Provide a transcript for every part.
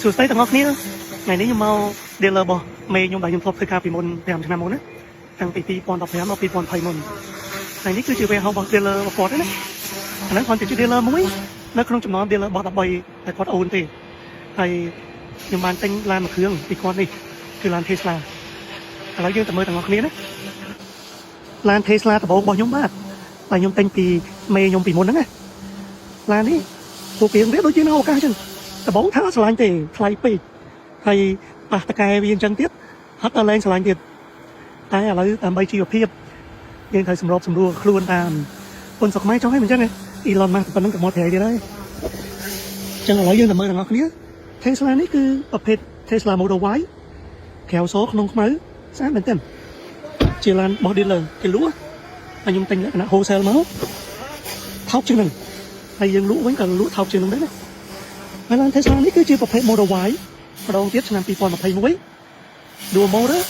សួស្តីទាំងអស់គ្នា។ថ្ងៃនេះខ្ញុំមក dealer របស់មេខ្ញុំដែលខ្ញុំធ្លាប់ធ្វើការពីមុន5ឆ្នាំមុនណាតាំងពី2015ដល់2020មុនថ្ងៃនេះគឺជា warehouse របស់ dealer របស់គាត់ណាអាហ្នឹងគ្រាន់តែជា dealer មួយនៅក្នុងចំណោម dealer របស់13តែគាត់អូនទេហើយខ្ញុំបានទិញឡានមួយគ្រឿងពីគាត់នេះគឺឡាន Tesla។ ឥឡូវយើងទៅមើលទាំងអស់គ្នាណាឡាន Tesla ដំបូងរបស់ខ្ញុំបាទតែខ្ញុំទិញពីមេខ្ញុំពីមុនហ្នឹងណាឡាននេះពួកគេវាដូចជានៅឱកាសចឹងដំបូងថាអត់ស្រឡាញ់ទេថ្លៃពេកហើយប៉ះតកែវាអញ្ចឹងទៀតហត់ដល់លែងស្រឡាញ់ទៀតតែឥឡូវដើម្បីជីវភាពយើងត្រូវសម្របសម្រួលខ្លួនតាមពុនស្រុកខ្មែរចង់ឲ្យមិនអញ្ចឹងទេ Elon Musk ប៉ុណ្្នឹងក៏មកត្រៃទៀតហើយអញ្ចឹងឥឡូវយើងទៅមើលទាំងអស់គ្នា Tesla នេះគឺប្រភេទ Tesla Model Y ក្រៅសក្នុងខ្មៅស្អាតមែនទែនជាឡានរបស់ dealer គេលក់ហើយខ្ញុំទិញលក្ខណៈ wholesale មកថោកជាងហ្នឹងហើយយើងលក់វិញក៏លក់ថោកជាងហ្នឹងដែរណាហើយឡាន Tesla នេះគឺជាប្រភេទ Model Y ម្ដងទៀតឆ្នាំ2021 dual motor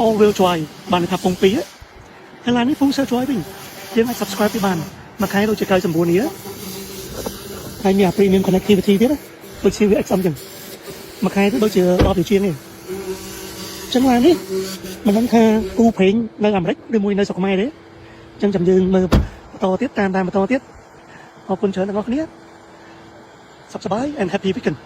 all wheel drive បានន័យថាពងពីរហើយឡាននេះ full self drive វិញយើងអាច subscribe វាបានមួយខែដូចជា99រៀលហើយមានអា premium connectivity ទៀតណាដូចជា XM ចឹងមួយខែទៅដូចជា10រៀលជាងទេចឹងឡាននេះមិនដឹងថាគូប្រេងនៅអាមេរិកឬមួយនៅស្រុកខ្មែរទេចឹងចាំយើងមើលបន្តទៀតតាមតាមបន្តទៀតអរគុណច្រើនទាំងអស់គ្នាសុខសប្បាយ and happy weekend.